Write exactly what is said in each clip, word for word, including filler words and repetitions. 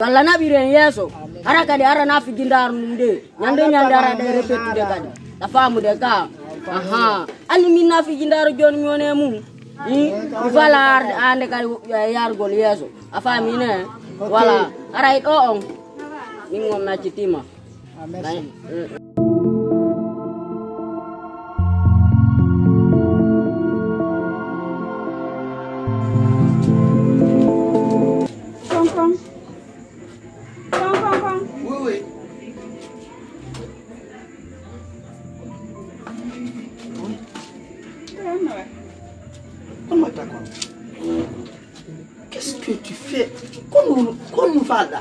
Walla naɓiren yeeso. Hara kadi ara na fijindaaru ndum de. Ñande ñande ara de repettude kadi. Ta faamude ka. Aha. Anni min na fijindaaru jooni mi woni e mum. Hmm? Mi fala arde ande kadi yargol yeeso. A faami ne? Wala. Aray ɗo on. Min on naccitima. Ah, merci. Kon, kon. Kon, kon, kon. Oui, oui. Kon watta kon. Qu'est-ce que tu fais? Kono kono falɗa.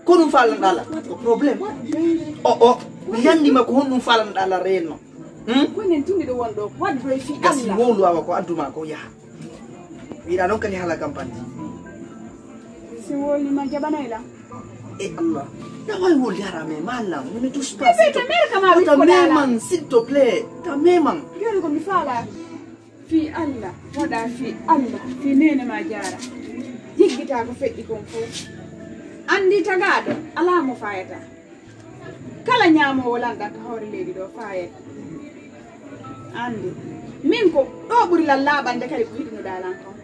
Kono falɗa la. Ko problème. Oh oh. Mi yandi ma ko honɗum falɗa la réellement. Hmm? Ko nen tun miɗo wonɗo. Waddoy fi Allah. Gasi wowlu awa ko adduma ko yaha. Wiɗa non kadi hala campagne. Si wowli ma jaɓanay la. E Allah. Ya wawi wowli hara me mallam. Ne me touche pas. Ebe ta mer kama wi ko dala. Ta meman s'il te plaît. Ta meman. Joni ko mi fala. Fii Alla, waɗaa fii Alla, fii neene maa jaara. Jiggitaa ko feƴƴi kon fow. Anndii tagaaɗo, alaa mo faayataa. Kala ñaamoowo lanɗan ka hoore leydi ɗoo faayay. Anndi, min ko ɗoo ɓuri lan laaɓande kadi ko hiɗunoɗaa lan kon.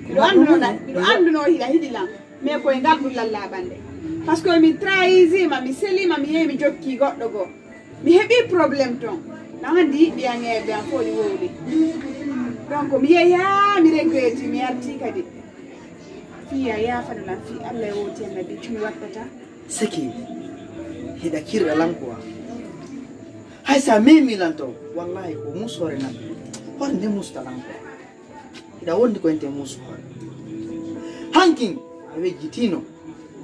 Miɗo anndunoo, miɗo anndunoo hiɗa hiɗi lan, mais koye ngal ɓuri lan laaɓande. Par ce que mi trahisiima, mi seliima, mi yehi mi jokkii goɗɗo goo. Mi heɓii problème ton. Na anndi yiɗɗi an e ɓe an fof ɗi wowli. Donc mi yehi haa mi regretti, mi artii kadi. Fii a yaafano lan, fii Alla e wowti annabi, cumi wattata. Seki, hiɗa kirɗa lan quoi. Hay sa memi lan ton, wallahi ko musore nan. Hol nde musta lan quoi. Hiɗa wondi ko ente musu hol. Hankin, a wejjitino.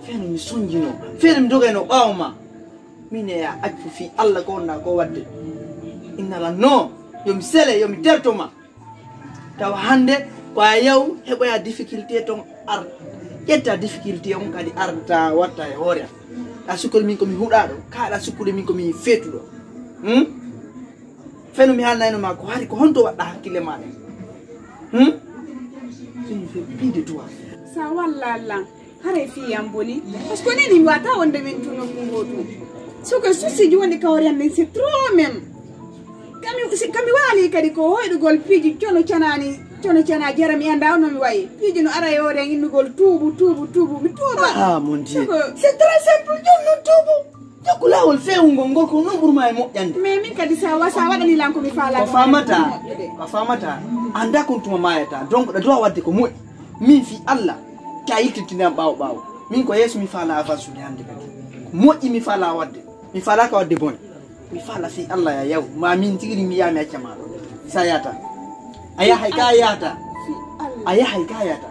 Feno mi sonjino. Feno mi dogayno ɓaawo ma. Min e a accu fii Alla ko wonɗa ko wadde. Inna lan no, yo mi sele, yo mi terto ma. Tawa hannde ko a yaw heɓoya difficulté ton ar. Ƴetta difficulté on kadi arta watta e hoore am. A sukkori min ko mi huɗaɗo, kaɗa sukkude min ko mi fetuɗo. Hmm? Feno mi haalnayno ma ko hari ko honto waɗɗa hakkille maɗa. Hmm? Une fille de toi. Sa walla Alla. Haray fii am boni. Parce que nini mi wata wonde min tu nokku ngotu. Ce que souci ji woni kawri am min c'est trop même. Kami si kami wali kadi ko hoydugol piiji cono canani cono cana jara mi anda no mi wayi. Piiji no ara yore innugol tuubu tuubu tuubu mi tuuba. Ah mon dieu. C'est très simple jonnon tuubu. Jokku laawol feewungol ngol ko non ɓurma e moƴƴande. Mais min kadi sa wa sa waɗani lan ko mi faala. Ko famata. Ko famata. Anda kon tuma mayata. Donc ɗa droit wadde ko moƴƴi. Min fii Alla, ta yiltintini am ɓaawo ɓaawo. Min ko yeeso mi faala avancude hannde kadi. Ko moƴƴi mi faala waɗde. Mi faalaaka waɗde bone. Mi faala fii Alla ya yaw. Ma min tigi mi yaa mi acca ma ɗo. Sa yata. A yahay ka yata. Fii Alla. A yahay ka yata.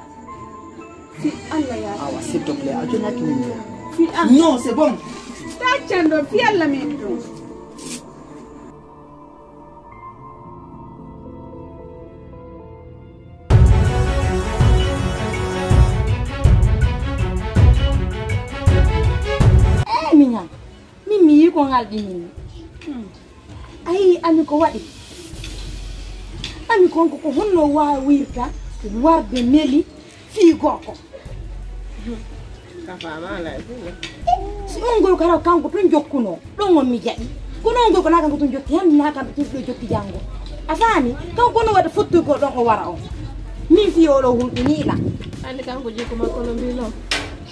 Fii Alla ya. Awa, s'il te plaît, a joni hakki min. Fii Alla. Non, c'est bon. Ta accan ɗo, fii Alla min ɗum. Eyi miñan, min mi yii ko ŋalɗi min. Hmm. A yii ami ko waɗi? Ami kon ko, ko honno waawirta warde neli fii gorko? Ka faama alaa e fulla. Si on gorko hara kanko tun jokkuno, ɗon on mi jaɓi. Kono on gorko na kanko tun jokki, hannde na kamɓe tun ɗo jokki janngo. A faami? Kanko no waɗa fottoy ko ɗon o wara on. Min fii oɗo hulɓinii la. Anndi kanko jikku makko no mbii non.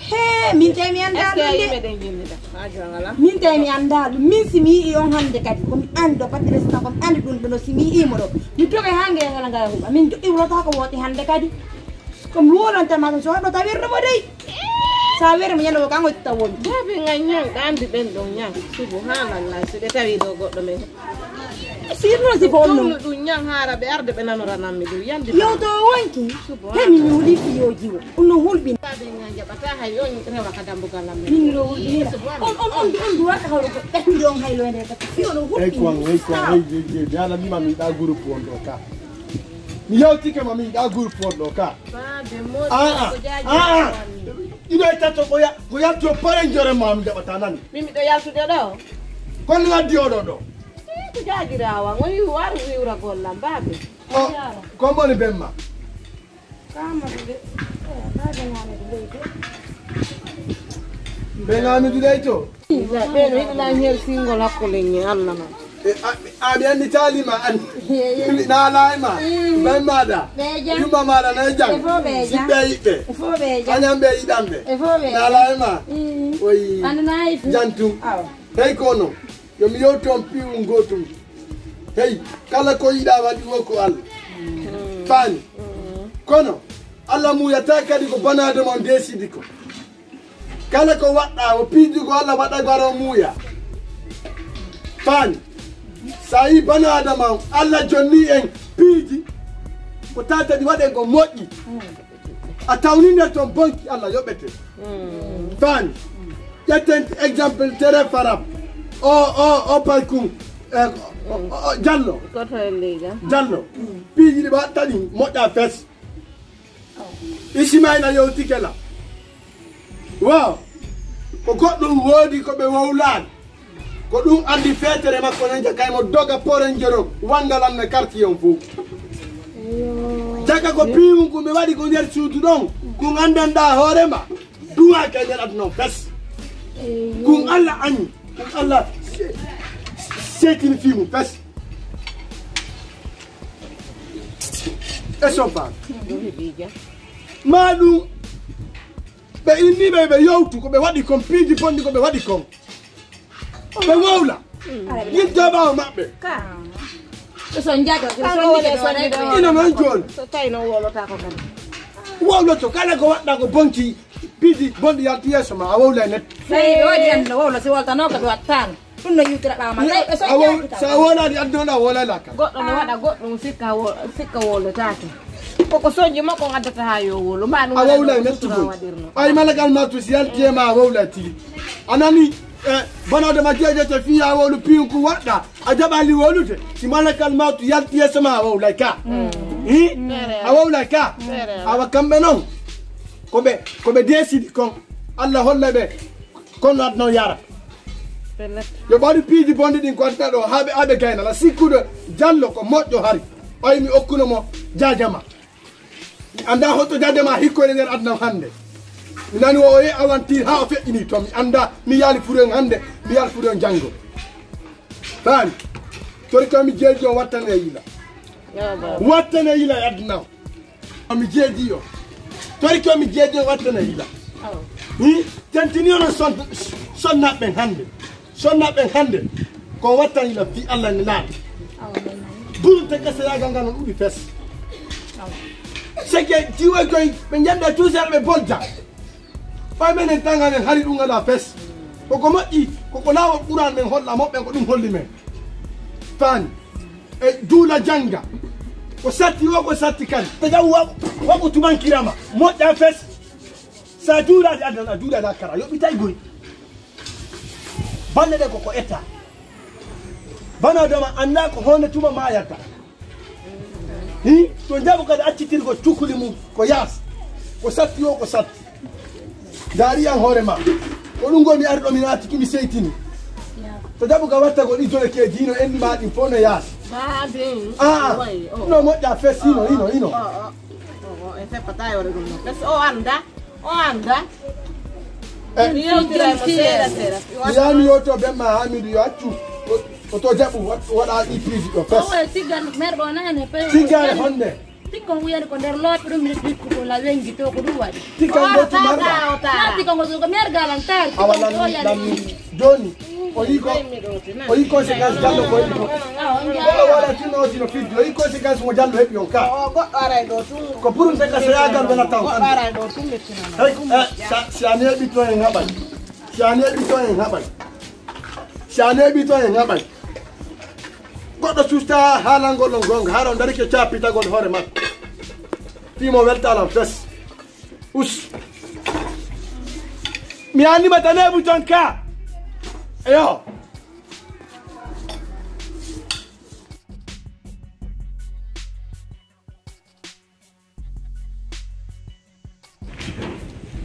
Hee, min tawi mi anndaa ɗum de. Est-ce que a yii meɗen jinnita? Haa jooni alaa. Min tawi mi anndaa ɗum. Min si mi yi'ii on hannde kadi, ko mi anndi ɗo batte restan, ko mi anndi ɗum ɗo, si mi yi'ii mo ɗo. Mi doga haa ngeya ngala ngaya huɓa. Min joɗɗi wulata ko wooti hannde kadi. Ko mi wolonta ma so waɗɗo tawirde mo dey. Sa were mo ñande o kan o taw woni. Baabi ngan ñan ɗaandi ɓen ɗon ñan. Subhanallah, si ɓe tawi ɗo goɗɗo men. Si ɗum si ko on non. Ɗum ñan haara ɓe arde ɓe nanoranammi ɗum yandi. Yewto o wonki. Subhanallah. Hemi mi wuli fiyoji o. Ɗum no hulɓin. Baabi ngan jaɓata hay on rewa ka dambugal am. Min ɗo hulɓinira. On on on on duwata hawro ko ɓe ɗon haylo ende ka. Fiyo no hulɓin. Ey ko an ey ko an ey ey ey mi ala mi ma mi ɗa groupe on ɗo ka. Mi yawtike ma min ɗa groupe on ɗo ka. Babe mo. Aa ko jaaji aa. Iɗo e tato ko ya ko yalti o pare njore ma mi jaɓata nani. Min miɗo yaltude ɗo. Kono waddi oɗo ɗo. Ko jaajirawa woni waru wiwra gollam babe. Ko mboni bemma. Kama de. Babe nane de leyde. Ɓe ngami duɗay to. Ɓeɗo yiɗi lan her singol hakkunde ñi Allah non. E, a, a, mi anndi taali ma an. Mi naalaay ma. Bay maɗa. Yumma maɗa na jang. Siɓɓe yiɓɓe. Añan ɓe yiɗanɓe. Naalaay ma. Oyi. Jantum. Hey kono. Yo mi yewton piwum gootum. Hey, kala ko yiɗa waɗi wo ko Allah. Faani. Kono Allah muuyata kadi ko banaade mon desidi ko. Kala ko waɗɗa o piiji ko Allah waɗa gara o muuya. Faani. Sa yi banaadama on Allah jonni en piiji ko tatadi waɗen ko moƴƴi. A tawni nder ton bonki Allah yoɓete. Faani. Ƴetten exemple tere farab. O o o paykun. Eh, o- o- o- jallo. Jallo. Piiji ɗi waɗta ɗi moƴƴa fes. Isimaila yewtike la. Waaw. Ko goɗɗum woodi ko ɓe wowlaani. Ko ɗum addi feetere makko nen jakay mo doga poren jero wanga lan ne quartier on fof. Jaka ko piiwum ko ɓe waɗi ko nder suudu ɗon. Kun anndanɗa hoore ma. Duwa kay nder aduna on fes. Kun Allah anyi. Kun Allah se- setini fiimu fes. E son faami. Ma ɗum ɓe inni ɓe ɓe yewtu ko ɓe waɗi kon piiji bonɗi ko ɓe waɗi kon. Ɓe wowla. Yidde ɓaawo maɓɓe. Ɓe son jajo ɓe son jajo ino noon jooni. So tawi noon wowlotako kadi. Wowloto kala ko waɗɗa ko bonki piiji bonɗi yalti yeeso ma a wowla e net. Tawi ɓe waɗi anno wowlo si woltano kadi wattano. Ɗum no yiwtiraɗama tawi ɓe son jajo. Sa wowlani addunoɗa wowlala kam. Goɗɗo no waɗa goɗɗum sikka wo- sikka wowlotaki. Koko sonji makko on addata ha yo wowlo ma ɗum a wowla e net tugol. Ay malakal matu si yalti e ma a wowla tigi. A nani? E banade ma jeejete fiya wowlu piyunku waɗɗa a jaɓali wowlude si malakal matu yalti yeeso ma a wowlay ka. Hi? A wowlay ka. Awa kamɓe noon koɓe koɓe desidi kon. Allah holla ɓe. Kono aduna o yarata. Yo ɓaɗu piiji bonɗi ɗin ko aduna ɗo haɓe aɓe gaynala sikkuɗo jallo ko moƴƴo hari. Ɓay mi okkuno mo jaajama. Mi anndaa hoto jaade ma hikkoyde nder aduna hannde. Mi nani o e awantir haa o feƴƴini to mi anndaa mi yaali furen hannde mi yaali furen janngo. Faami? Tori ko mi jeeji on wattane yila. Wattane yila e aduna o. Ko mi jeeji o. Tori ko mi jeeji o wattane yila. Hi? Tentini ono son sonnaɓe hannde. Sonnaɓe hannde ko wattani la fi Allah ne laaɓi. Burte kese yagal ngal on uɗi fes. Seke jiwoy koy ɓe njanda tuusere ɓe bolja. Ɓay menen tanganen hari ɗum ala fes. Koko moƴƴi koko laawol quran men holla moɓɓen ko ɗum holli men. Faani e duula jannga. Ko satti o ko satti kadi. Tajaw waɓo tumankirama moƴƴa fes. Sa juuraade addan a juuraade hakkara yoɓitay goy. Balle ɗe koko etta. Bana dama annda ko honde tuma mayata. Hi to jaɓo kadi accitirgo cukuli mum ko yaas. Ko satti o ko satti. Daari an hoore ma. Ko ɗum goo mi ari ɗo mi naati ki mi seytini. To jaɓo ga wattagol idole ke diino enni ma ɗin fof no yaas. Aa no moƴƴa fes hino hino hino. O e feppata yore ɗum no fes o annda. O annda. Yewtiraymo seeɗa seeɗa. Mi yaami yewto ben ma hamidu yo accu. Oto jaɓu waɗa ɗi piiji ɗo fes. Owe tiggan merɗo nane pe tiggare honde. Tikkon wiyani ko nder loope ɗum mi ɗittu ko la wengi to ko ɗum waɗi. Tikkan gotu marɗa. Tikkan gotu ko mer galan tar. Awa lammi lammi. Joni o yi ko o yi conséquence jallo ko heɓi ko. Goɗɗo waɗa tinno o tino fiddi o yi conséquence mo jallo heɓi on ka. O goɗɗo aray ɗo tun. Ko pour nte ka soyagal wona taw. Goɗɗo aray ɗo tun mettinana. Hey, eh, sa- si a neeɓi to en haɓay. Si a neeɓi to en haɓay. Si a neeɓi to en haɓay. Goɗɗo susta haalangol on gonga hara o darike capitagol hoore makko. Fimo weltalan fes. Us. Mi annima tanebu ton ka. Eyo.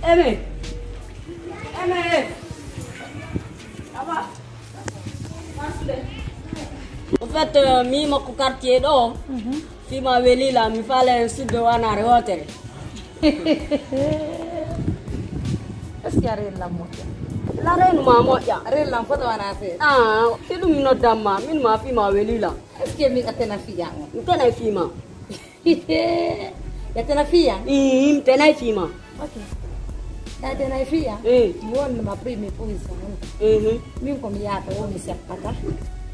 Ene. Ene. Aba. Au fait, euh, mi makko quartier ɗo. Fima welila mi fala en suddo wanare hotere. Est-ce que a reen lammoƴƴa? La reenu ma moƴƴa. Reenu lan fota wana seeɗa. Ah, si ɗum mi noddan ma, min ma fii ma weli lan. Est-ce que min a tena fiya on? Mi tena fii ma. Ya tena fiya? Ii, mi tena fii ma. Ok. Ya tena fiya? Ii. Mi won ma premier position. Mhm. Min ko mi yaata wo mi seppata.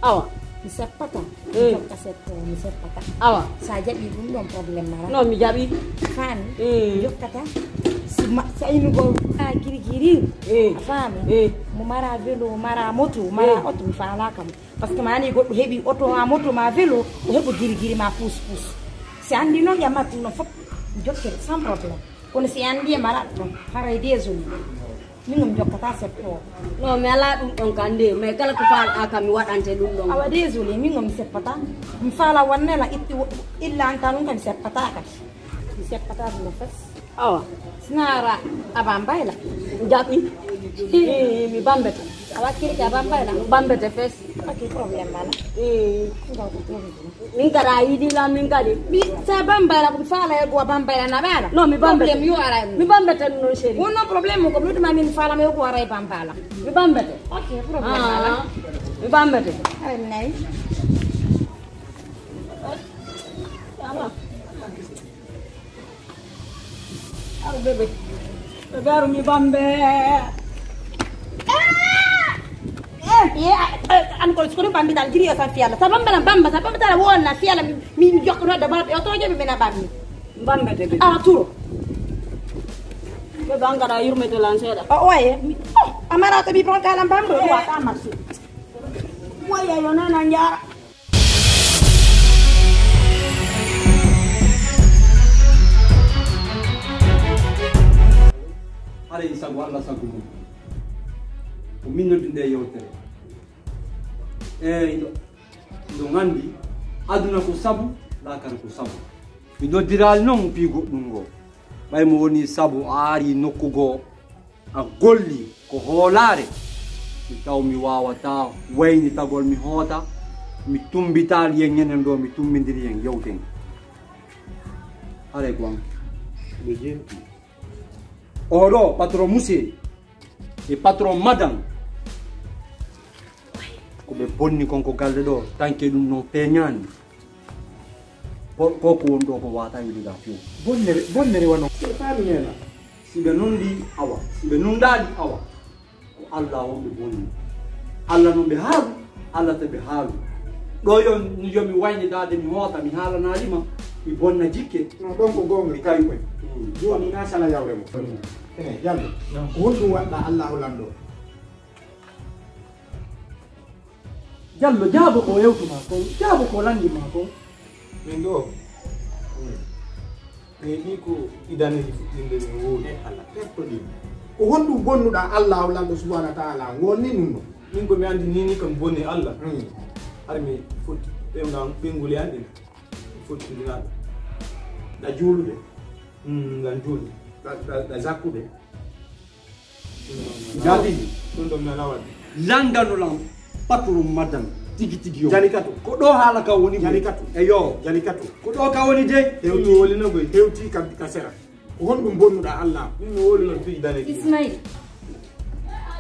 Awa. Mi seppata. Mm. Jokka seppo, mi seppata. Awa. Sa jaɓi ɗum ɗon problème mara. Non, mi jaɓi. Faami? Mm. Jokkata. Si ma, sa inu go a giri giri. Mm. A faami? Mm. Mo mara vélo, mara moto, mara oto, mi faalaka mo. Parce que mani goɗɗo heɓi oto ma moto ma vélo, o heɓo giri giri ma pousse pousse. Si andi noon yamma ɗum no fop, mi jokke sans problème. Kono si andi e mara ɗum, haray désolé. Min on jokkata seppo. Non, mi alaa ɗum ɗon kam nde, mais kala ko faalɗaa kam mi waɗante ɗum ɗon. Awa désolé, min on mi seppata. Mi faala wonne la itti wo-, illa an tan ɗum kam mi seppata kadi. Mi seppata ɗum no fes. Awa. Sinara aba mbayla. Jaɓi. Ii, mi bambete. Awa kirki aba mbayla. Bambete fes. Ok, problème bala. Ii. Ngaw ko problème. Min kadi a yiɗi lan min kadi. Mi sa bambara ko mi faala e go bambara na bala. Non, mi bambete. Problème yo ara. Mi bambete non chéri. Wono problème ko mi ma min faala me go ara e bambala. Mi bambete. Ok, problème bala. Ah, mi bambete. Ay nay. Aru bébé. Bébé aru mi bambe. Eh, eh, an ko ko bambi tal jiri sa fiala. Sa bamba na bamba, sa bamba tal wona fiala mi mi jokko no da ba o to je be na bambi. Bambe de be. Ah, turo. Bébé an kada yurme to lan seda. O waye. Oh, amara to bi pron kala bambo wa ta marsu. Waye yo na na njara. Haray sago Allah sago mum. Ko min noddi nde yewtere. Eyyi, ɗo nganndi aduna ko sabu, laakara ko sabu. Mi noddiraali noon fii goɗɗum ngo. Ɓay mo woni sabu a ari nokku goo, a golli ko hoolaare, mi taw mi waawataa waynitagol, mi hoota, mi tummbitaali en enen ɗo, mi tummbindiri en, yewten. Haray ko an. Ɓe jenti. Oɗo patron monsieur e patron madame. Ko ɓe bonni kon ko galle ɗo, tanke ɗum non feeñaani. Ko, ko ko woni ɗo ko wata wiɗude few. Bonnere, bonnere wano. Ko faami nena. Si ɓe nondi awa, si ɓe nondaali awa, ko Allah on ɓe bonni. Allah non ɓe haalu, Allah ta ɓe haalu. Ɗo yo, yo mi wayni daade mi hoota, mi haalanaali ma, mi bonna jikke. Non, ɗon ko goonga, mi kawi koy. Mm. Jooni na sala yawre mo. Mm. Ene, Jallo. Non. Ko honɗum waɗɗa Allahu lanɗo? Jallo, jaabo ko yewtu ma kon, jaabo ko lanndi ma kon. Min ɗo, min ni ko idaneeji fuɗɗinde min wowli. E Allah, perto ɗin. Ko honɗum bonnuɗa Allahu lanɗo subhanahu wa ta'ala, ngol ni nun ɗo? Min ko mi andi ni, ni kam bonni Allah. Hmm. Har mi fotti ɓewnga ɓenguli an ɗin. Fotti ndinaɗo. Da juulude. Hmm, ngan juulude. Da, da, da zakkude. Jaabini. Ɗum ɗo mi alaa waɗde. Lanndano lan patron madame tigi tigi yo. Jalikatu. Ko ɗo haala ka woni. Jalikatu. Eyo. Jalikatu. Ko ɗo ka woni de. Hewti wolino goy. Hewti ka, ka sera. Ko honɗum bonnuɗa Allah? Min mi wolino fii dane. Ismail.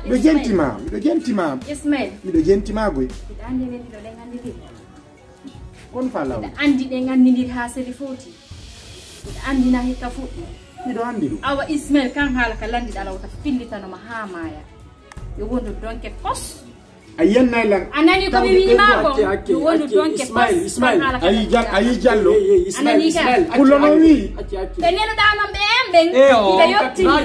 Miɗo jentima, miɗo jentima. Ismail. Miɗo jentima goy. Miɗo anndi min miɗo ɗen anndi. Kon fa law. Miɗo anndi ɗen anndindiri haa seli fowti. Miɗo anndi na hikka fuɗɗi. Miɗo anndi ɗum. Awa Ismail kan haala ka lanndiɗa law ta fillitano ma haa maaya. Yo wondu donke pos. A yennay lan. A nani ko mi wi'i ma ko? Yo wondu donke pos. Ismail, Ismail. Ayi Jal-, ayi Jallo. A nani ka? Kullono wi. Ɓe neluɗa non ɓe en ɓen. Ɓe yottini.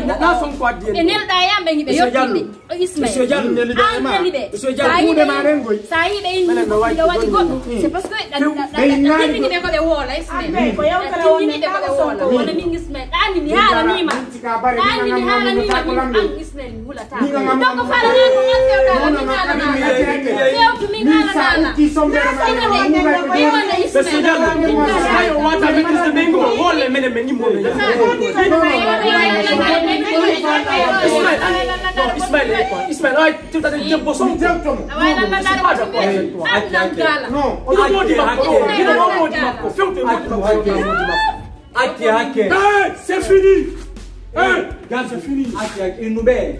Ɓe neluɗa yan ɓen ɓe yottini. O Ismail. Monsieur Diallo, neli ɓe e ma. Monsieur Diallo, kuuɗe ma ɗen goy. Sa yi ɓe inni miɗo waɗi goɗɗum. C'est parce que ɗaɗɗini ɓe ko ɓe woola Ismail. Ɗaɗɗini ɓe ko ɓe woola. Wona min Ismail. Ɗaɗɗini mi haalaniima. Ɗaɗɗini mi haalaniima min an Ismail mi hulata. Donc fala ma ko an fewta la min haalana. Fewtu min haalana. Monsieur Diallo, ayo wata min Ismail. Wole menen men ñimmo. Ismail. Non, Ismail, eh, quoi. Ismail, ay, tewtade debbo son. Tewtomo. C'est pas d'accord avec toi. Acci, acci. Non, o moodi makko. Ino o moodi makko. Fewte moodi makko. Acci, acci. Eh, c'est fini. Eh, gars, c'est fini. Acci, acci. Innuɓe.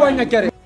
wa ŋa cere.